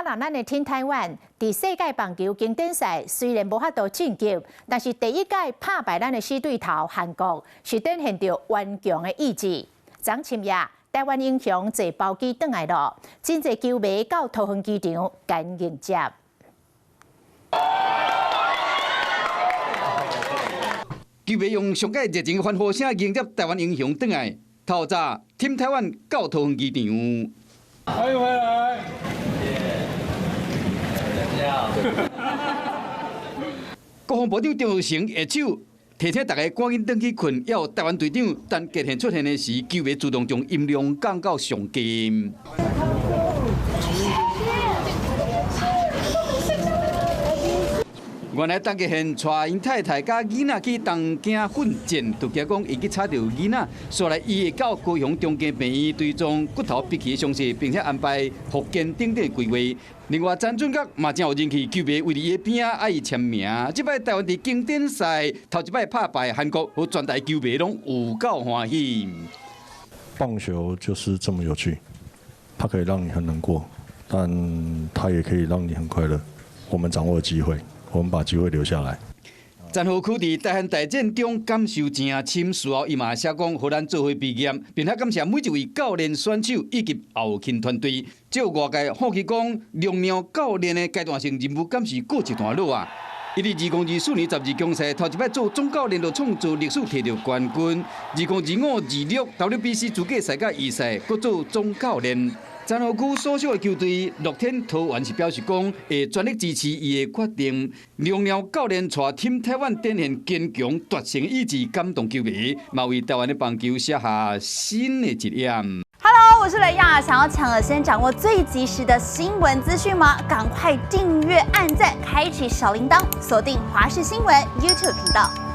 若咱的 Team 台灣佇世界棒球經典賽雖然無法度晉級，但是第一屆拍敗咱的死對頭韓國，是展現著頑強的意志。昨深夜，台灣英雄坐包機轉來囉，真濟球迷到桃園機場共迎接。球迷用上蓋熱情歡呼聲迎接台灣英雄轉來，透早 Team 台灣到桃園機場。歡迎回來。國防部長張育成下手提醒大家趕緊轉去睏，猶有台灣隊長陳傑憲出現的時，球迷自動將音量降到上低。原來陳傑憲帶𪜶太太佮囡仔去東京奮戰，就驚講伊去吵著囡仔，所以伊會到高雄長庚病院追蹤骨頭拔去的傷勢，並且安排復健等等規劃。另外，陳俊岳嘛真有人氣，球迷圍佇伊邊仔愛伊簽名。這擺台灣佇經典賽頭一擺拍敗韓國，予全台球迷攏有夠歡喜。棒球就是這麼有趣，它可以讓你很難過，但它也可以讓你很快樂。我們掌握機會。我們把機會留下來。陳浩區佇台韓大戰中感受真深，事後伊嘛寫講，予咱做伙畢業，並且感謝每一位教練、選手以及後勤團隊。照外界好奇講，龍貓教練的階段性任務敢是告一段落啊？伊佇2024年十二強賽頭一擺做總教練，就創造歷史摕著冠軍。2025、26 WBC 資格賽佮預賽，閣做總教練。陳浩區所屬的球隊樂天桃猿是表示講，會全力支持伊的決定。龍貓教練帶 Team 台灣展現堅強奪勝意志，感動球迷，嘛為台灣的棒球寫下新的一頁。 Hello，我是雷亞，想要搶先掌握最及時的新聞資訊嗎？趕快訂閱、按讚、開啟小鈴鐺，鎖定華視新聞 YouTube 頻道。